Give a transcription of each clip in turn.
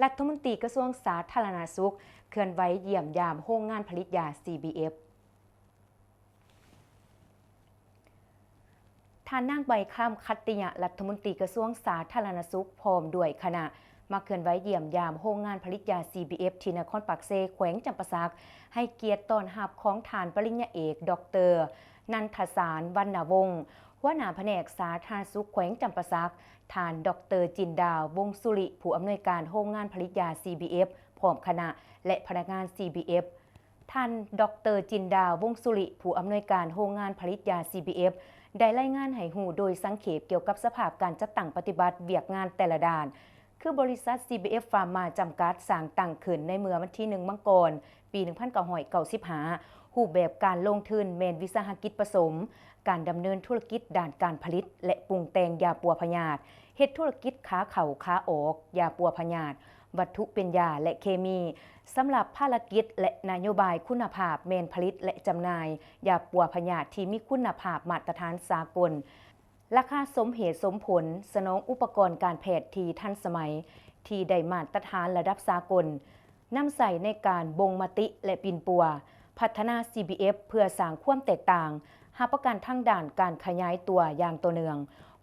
ລັດຖະມົນຕີກະຊວງສາທາລະນະສຸກ ເຄື່ອນໄຫວຢ້ຽມຢາມໂຮງງານຜະລິດຢາ CBF. ທ່ານນາງ ໃບຄຳ ຂັດຕິຍະ ລັດຖະມົນຕີກະຊວງສາທາລະນະສຸກ ພ້ອມດ້ວຍຄະນະ ມາເຄື່ອນໄຫວຢ້ຽມຢາມໂຮງງານຜະລິດຢາ CBF ທີ່ນະຄອນປາກເຊ ແຂວງຈຳປາສັກ, ໃຫ້ກຽດຕ້ອນຮັບຂອງທ່ານປະລິນຍາເອກ ດອກເຕີ ນັນທະສານ ວັນນະວົງ ຫົວໜ້າພະແນກສາທາລະນະສຸກແຂວງຈຳປາສັກ, ທ່ານ ດອກເຕີ ຈິນດາ ວົງສຸລິ ຜູ້ອຳນວຍການໂຮງງານຜະລິດຢາ CBF ພ້ອມຄະນະ ແລະ ພະນັກງານ CBF. ທ່ານ ດອກເຕີ ຈິນດາ ວົງສຸລິ ຜູ້ອຳນວຍການໂຮງງານຜະລິດຢາ CBF ໄດ້ລາຍງານໃຫ້ຮູ້ໂດຍສັງເຂບກ່ຽວກັບສະພາບການຈັດຕັ້ງປະຕິບັດວຽກງານແຕ່ລະດ້ານ, ຄືບໍລິສັດ CBF Pharma ຈຳກັດ ສ້າງຕັ້ງຂຶ້ນໃນເມື່ອວັນທີໜຶ່ງ ມັງກອນ ປີໜຶ່ງພັນເກົ້າຮ້ອຍເກົ້າສິບຫ້າ ຮູບແບບການລົງທຶນແມ່ນວິສາຫະກິດປະສົມ, ການດຳເນີນທຸລະກິດດ້ານການຜະລິດ ແລະ ປຸງແຕ່ງຢາປົວພະຍາດ, ເຮັດທຸລະກິດຂາເຂົ້າຂາອອກຢາປົວພະຍາດ, ວັດຖຸເປັນຢາ ແລະ ເຄມີ, ສຳລັບພາລະກິດ ແລະ ນະໂຍບາຍຄຸນນະພາບແມ່ນຜະລິດ ແລະ ຈຳໜ່າຍຢາປົວພະຍາດທີ່ມີຄຸນນະພາບມາດຕະຖານສາກົນ, ລາຄາສົມເຫດສົມຜົນ, ສະໜອງອຸປະກອນການແພດທີ່ທັນສະໄໝ, ທີ່ໄດ້ມາດຕະຖານລະດັບສາກົນ, ນຳໃຊ້ໃນການບົ່ງມະຕິ ແລະ ປິ່ນປົວ, ພັດທະນາ CBF ເພື່ອສ້າງຄວາມແຕກຕ່າງ, ຮັບປະກັນທາງດ້ານການຂະຫຍາຍຕົວຢ່າງຕໍ່ເນື່ອງ,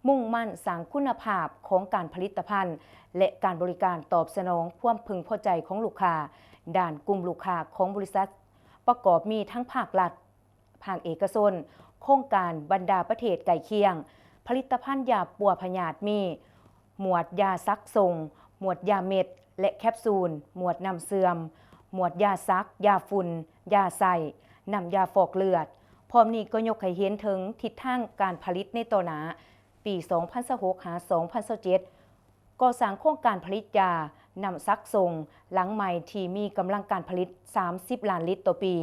ມຸ່ງໝັ້ນສ້າງຄຸນນະພາບຂອງການຜະລິດຕະພັນ ແລະ ການບໍລິການຕອບສະໜອງຄວາມເພິ່ງພໍໃຈຂອງລູກຄ້າ. ດ້ານກຸ່ມລູກຄ້າຂອງບໍລິສັດ ປະກອບມີທັງພາກລັດ, ພາກເອກະຊົນ, ໂຄງການບັນດາປະເທດໃກ້ຄຽງ, ຜະລິດຕະພັນຢາປົວພະຍາດມີ ໝວດຢາສັກຊົງ, ໝວດຢາເມັດ ແລະ ແຄບຊູນ, ໝວດນ້ຳເຊື່ອມ, ໝວດຢາສັກ, ຢາຝຸ່ນ, ຢາໃຊ້, ນ້ຳຢາຟອກເລືອດ. ພ້ອມນີ້ກໍຍົກໃຫ້ເຫັນເຖິງທິດທາງການຜະລິດໃນຕໍ່ໜ້າ, ປີສອງພັນຊາວຫົກ ຫາ ສອງພັນຊາວເຈັດ ກໍ່ສ້າງໂຄງການຜະລິດຢານ້ຳສັກຊົງຫຼັງໃໝ່ທີ່ມີກຳລັງການຜະລິດສາມສິບລ້ານລິດຕໍ່ປີ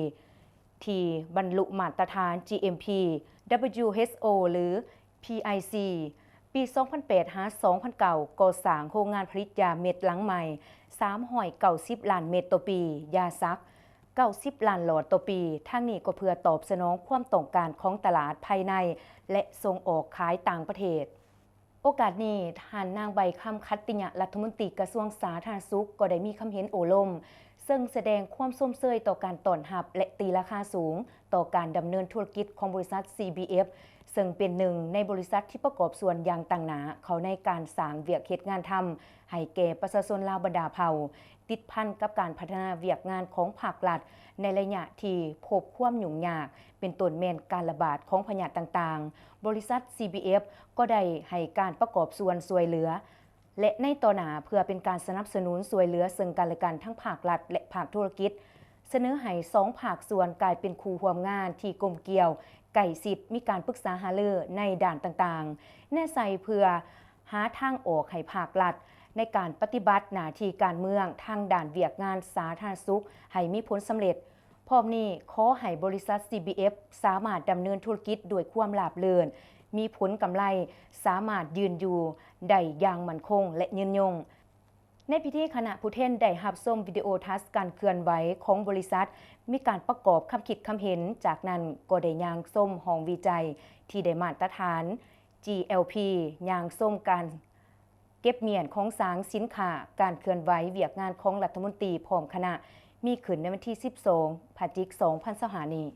ທີ່ບັນລຸມາດຕະຖານ GMP, WHO ຫຼື PIC. ປີສອງພັນແປດ ຫາ ສອງພັນເກົ້າ ກໍ່ສ້າງໂຮງງານຜະລິດຢາເມັດຫຼັງໃໝ່ສາມຮ້ອຍເກົ້າສິບລ້ານເມັດຕໍ່ປີ, ຢາສັກເກົ້າສິບລ້ານຫຼອດຕໍ່ປີ, ທັງນີ້ກໍເພື່ອຕອບສະໜອງຄວາມຕ້ອງການຂອງຕະຫຼາດພາຍໃນ ແລະ ສົ່ງອອກຂາຍຕ່າງປະເທດ. ໂອກາດນີ້, ທ່ານນາງ ໃບຄຳ ຂັດຕິຍະ ລັດຖະມົນຕີກະຊວງສາທາລະນະສຸກ ກໍໄດ້ມີຄຳເຫັນໂອ້ລົມ, ເຊິ່ງສະແດງຄວາມຊົມເຊີຍຕໍ່ການຕ້ອນຮັບ ແລະ ຕີລາຄາສູງຕໍ່ການດຳເນີນທຸລະກິດຂອງບໍລິສັດ CBF, ເຊິ່ງເປັນໜຶ່ງໃນບໍລິສັດທີ່ປະກອບສ່ວນຢ່າງຕັ້ງໜ້າເຂົ້າໃນການສ້າງວຽກເຮັດງານທຳໃຫ້ແກ່ປະຊາຊົນລາວບັນດາເຜົ່າ, ຕິດພັນກັບການພັດທະນາວຽກງານຂອງພາກລັດໃນໄລຍະທີ່ພົບຄວາມຫຍຸ້ງຍາກ, ເປັນຕົ້ນແມ່ນການລະບາດຂອງພະຍາດຕ່າງໆ, ບໍລິສັດ CBF ກໍໄດ້ໃຫ້ການປະກອບສ່ວນຊ່ວຍເຫຼືອ ແລະ ໃນຕໍ່ໜ້າ ເພື່ອເປັນການສະໜັບສະໜູນຊ່ວຍເຫຼືອເຊິ່ງກັນແລະກັນທັງພາກລັດ ແລະ ພາກທຸລະກິດ, ສະເໜີໃຫ້ສອງພາກສ່ວນກາຍເປັນຄູ່ຮ່ວມງານທີ່ກົມກ່ຽວໃກ້ຊິດ, ມີການປຶກສາຫາລືໃນດ້ານຕ່າງໆ, ແນໃສ່ເພື່ອຫາທາງອອກໃຫ້ພາກລັດໃນການປະຕິບັດໜ້າທີ່ການເມືອງທາງດ້ານວຽກງານສາທາລະນະສຸກໃຫ້ມີຜົນສຳເລັດ. ພ້ອມນີ້, ຂໍໃຫ້ບໍລິສັດ CBF ສາມາດດຳເນີນທຸລະກິດດ້ວຍຄວາມລາບລື່ນ, ມີຜົນກຳໄລ, ສາມາດຢືນຢູ່ໄດ້ຢ່າງໝັ້ນຄົງ ແລະ ຍືນຍົງ. ໃນພິທີ, ຄະນະຜູ້ແທນໄດ້ຮັບຊົມວິດີໂອທັດການເຄື່ອນໄຫວຂອງບໍລິສັດ, ມີການປະກອບຄຳຄິດຄຳເຫັນ, ຈາກນັ້ນກໍໄດ້ຍ່າງຊົມຫ້ອງວິໄຈທີ່ໄດ້ມາດຕະຖານ GLP, ຍ່າງຊົມການ ເກັບມ້ຽນຂອງສາງສິນຄ້າ, ການເຄື່ອນໄຫວວຽກງານຂອງລັດຖະມົນຕີພ້ອມຄະນະ ມີຂຶ້ນໃນວັນທີສິບສອງ ພະຈິກ ສອງພັນຊາວຫ້ານີ້.